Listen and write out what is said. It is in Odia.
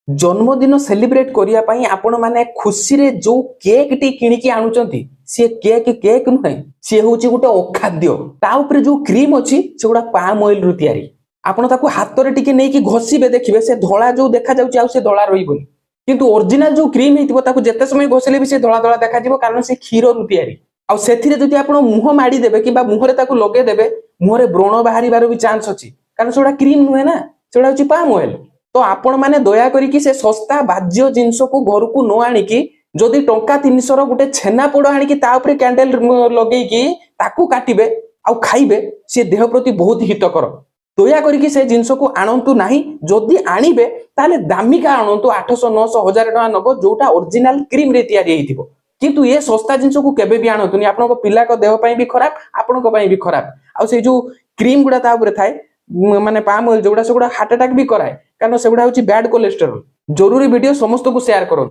ଜନ୍ମଦିନ ସେଲିବ୍ରେଟ କରିବା ପାଇଁ ଆପଣମାନେ ଖୁସିରେ ଯୋଉ କେକ୍ ଟି କିଣିକି ଆଣୁଛନ୍ତି, ସିଏ କେକ୍ କେକ୍ ନୁହେଁ, ସିଏ ହଉଛି ଗୋଟେ ଅଖାଦ୍ୟ। ତା ଉପରେ ଯୋଉ କ୍ରିମ ଅଛି, ସେଗୁଡା ପାମ୍ ଅଏଲ ରୁ ତିଆରି। ଆପଣ ତାକୁ ହାତରେ ଟିକେ ନେଇକି ଘଷିବେ, ଦେଖିବେ ସେ ଧଳା ଯୋଉ ଦେଖାଯାଉଛି, ଆଉ ସେ ଧଳା ରହିବନି। କିନ୍ତୁ ଅରିଜିନାଲ ଯୋଉ କ୍ରିମ ହେଇଥିବ, ତାକୁ ଯେତେ ସମୟ ଘଷିଲେ ବି ସେ ଧଳା ଧଳା ଦେଖାଯିବ, କାରଣ ସେ କ୍ଷୀରରୁ ତିଆରି। ଆଉ ସେଥିରେ ଯଦି ଆପଣ ମୁହଁ ମାଡ଼ିଦେବେ କିମ୍ବା ମୁହଁରେ ତାକୁ ଲଗେଇଦେବେ, ମୁହଁରେ ବ୍ରଣ ବାହାରିବାର ବି ଚାନ୍ସ ଅଛି, କାରଣ ସେଗୁଡା କ୍ରିମ ନୁହେଁ ନା, ସେଗୁଡା ହଉଛି ପାମ୍ ଅଏଲ। ତ ଆପଣ ମାନେ ଦୟା କରିକି ସେ ଶସ୍ତା ବାଜ୍ୟ ଜିନିଷକୁ ଘରକୁ ନ ଆଣିକି, ଯଦି ଟଙ୍କା 300ର ଗୋଟେ ଛେନା ପୋଡ ଆଣିକି ତା ଉପରେ କ୍ୟାଣ୍ଡେଲ ଲଗେଇକି ତାକୁ କାଟିବେ ଆଉ ଖାଇବେ, ସେ ଦେହ ପ୍ରତି ବହୁତ ହିତକର। ଦୟା କରିକି ସେ ଜିନିଷକୁ ଆଣନ୍ତୁ ନାହିଁ। ଯଦି ଆଣିବେ, ତାହେଲେ ଦାମିକା ଆଣନ୍ତୁ, 800, 900, 1000 ଟଙ୍କା ନବ, ଯୋଉଟା ଅରିଜିନାଲ କ୍ରିମରେ ତିଆରି ହେଇଥିବ। କିନ୍ତୁ ଏ ଶସ୍ତା ଜିନିଷକୁ କେବେ ବି ଆଣନ୍ତୁନି। ଆପଣଙ୍କ ପିଲାଙ୍କ ଦେହ ପାଇଁ ବି ଖରାପ, ଆପଣଙ୍କ ପାଇଁ ବି ଖରାପ। ଆଉ ସେଇ ଯୋଉ କ୍ରିମ ଗୁଡା ତା ଉପରେ ଥାଏ, ମାନେ ପାମ୍ ଅଏଲ ଯୋଉଗୁଡା, ସେଗୁଡା ହାର୍ଟ ଆଟାକ ବି କରାଏ, କାରଣ ସେଗୁଡା ହଉଛି ବ୍ୟାଡ କୋଲେଷ୍ଟ୍ରଲ। ଜରୁରୀ ଭିଡିଓ, ସମସ୍ତଙ୍କୁ ସେୟାର କରନ୍ତୁ।